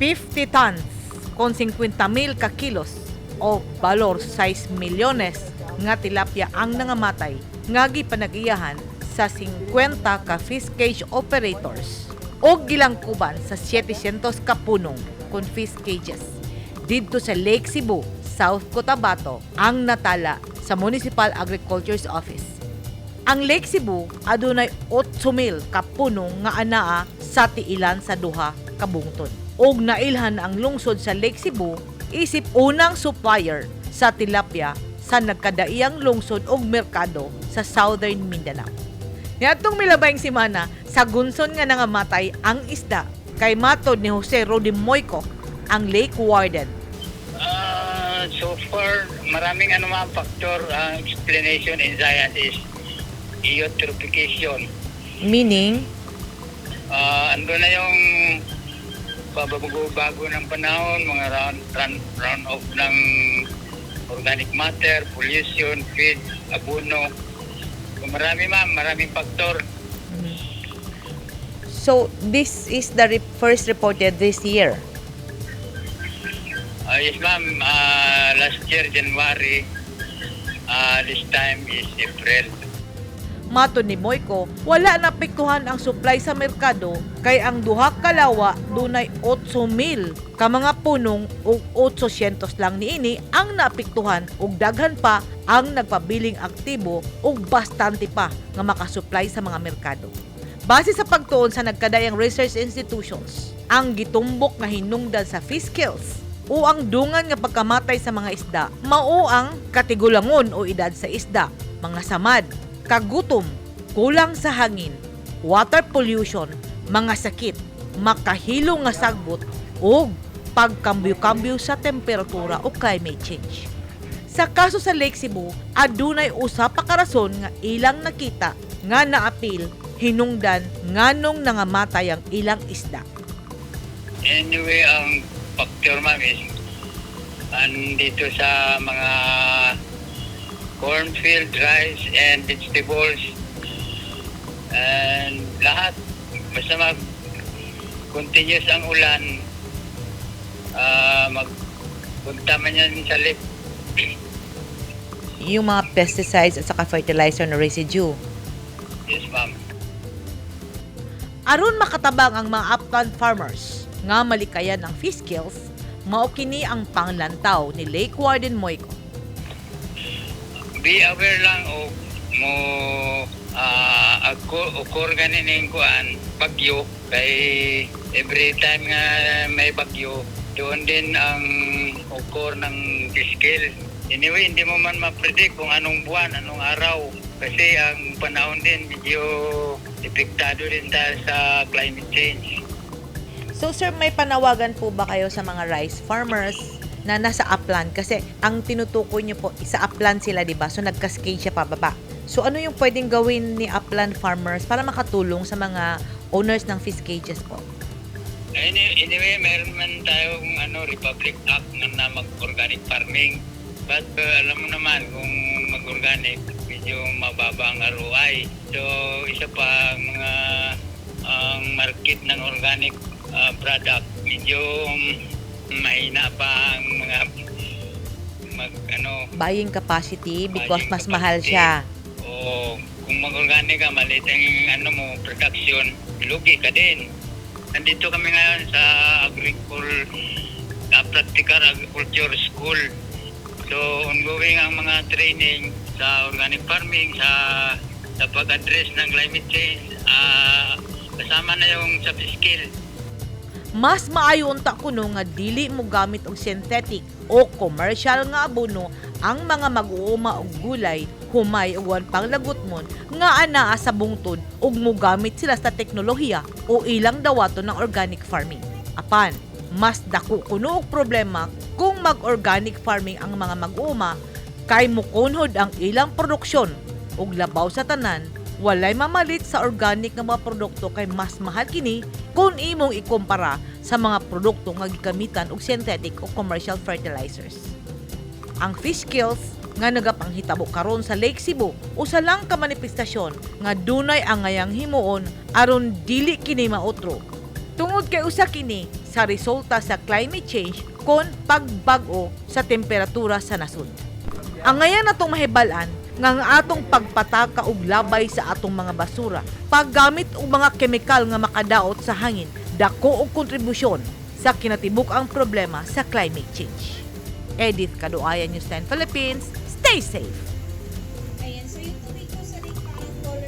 50 tons kon 50 mil ka kilos o balor 6 milyones nga tilapia ang nangamatay nga gipanag-iyahan sa 50 ka fish cage operators o gilangkuban sa 700 ka punong kon fish cages didto sa Lake Cebu, South Cotabato, ang natala sa Municipal Agriculture's Office. Ang Lake Cebu adunay 8,000 ka punong nga anaa sa tiilan sa duha ka bungtod. Og nailhan ang lungsod sa Lake Cebu isip unang supplier sa tilapia sa nagkadaiyang lungsod og merkado sa Southern Mindanao. Niadtong milabayng semana, sa gunson nga nangamatay ang isda kay matod ni Jose Rodi Moico, ang Lake Warden. So far, maraming ano mga factor. Ang explanation in science is eutrophication. Meaning? Ando na yung pabago-bago ng panahon, mga run off ng organic matter, pollution, feed, abono. So, marami, ma'am, maraming factor. So this is the first reported this year. Yes, ma'am, last year January, this time is April. Matod ni Moico, wala naapektuhan ang supply sa merkado kay ang duha ka lawa dunay 8,000 ka mga punong ug 800 lang niini ang naapektuhan ug daghan pa ang nagpabiling aktibo ug bastante pa nga makasupply sa mga merkado. Base sa pagtuon sa nagkadayang research institutions, ang gitumbok nga hinungdan sa fish kills o ang dungan nga pagkamatay sa mga isda mao ang katigulangon o edad sa isda, mga samad, kagutom, kulang sa hangin, water pollution, mga sakit, makahilo nga sagbot ug pagkambyo-kambyo sa temperatura o climate change. Sa kaso sa Lake Cebu, adunay usa pa ka rason nga ilang nakita nga naapil hinungdan nganong nangamatay ang ilang isda. Anyway, ang factor, ma'am, is andito sa mga cornfield, rice, and vegetables. And lahat, basta mag continuous ang ulan, magpunta man yan sa lake. Yung mga pesticides at saka fertilizer na residue. Yes, ma'am. Aron makatabang ang mga upland farmers nga malikayan ang fish kills, mao kini ang panglantaw ni Lake Warden Moico. Be aware lang o mo ako occur ganin ning kuan bagyo, kay every time nga may bagyo, doon din ang occur ng fish kill. Anyway, hindi mo man ma-predict kung anong buwan, anong araw, kasi ang panahon din medyo epektado din tayo sa climate change. So sir, may panawagan po ba kayo sa mga rice farmers na nasa upland? Kasi ang tinutukoy niyo po, sa upland sila, di ba? So nag-cascade siya pababa. So ano yung pwedeng gawin ni upland farmers para makatulong sa mga owners ng fish cages po? Anyway, meron man tayong ano, Republic Act na mag-organic farming. But alam mo naman kung mag-organic, medyo mababa ang ROI. So isa pa, ang mga ang market ng organic product, medyo mahina pa ang mga mag ano Buying capacity because buying mas mahal capacity. Siya. O kung mag-organic ka, maliit ang ano mo, production, lugi ka din. Nandito kami ngayon sa Practical Agriculture School. So, ongoing ang mga training sa organic farming, sa pag-address ng climate change, kasama na yung sa skill. Mas maayo unta kuno nga dili mo gamit og synthetic o commercial nga abono ang mga mag-uuma og gulay, humay ug uban pang lagutmon nga anaa sa bungtod ug mogamit sila sa teknolohiya o ilang dawaton ng organic farming. Apan, mas dako kuno og problema kung mag-organic farming ang mga mag-uuma kay mukunhod ang ilang produksyon ug labaw sa tanan, walay mamalit sa organic nga mga produkto kay mas mahal kini kung imong ikumpara sa mga produkto nga gikamitan og synthetic o commercial fertilizers. Ang fish kills nga nagapanghitabo karon sa Lake Cebu usa lang ka manifestasyon nga dunay angayang himuon aron dili kini mautro. Tungod kay usa kini sa resulta sa climate change kon pagbag-o sa temperatura sa nasod. Angayan natong mahibal-an nga ang atong pagpataka og labay sa atong mga basura, paggamit og mga kemikal nga makadaot sa hangin, dako og kontribusyon sa kinatibuk-ang problema sa climate change. Edith Kaduaya, News 10 Philippines, stay safe.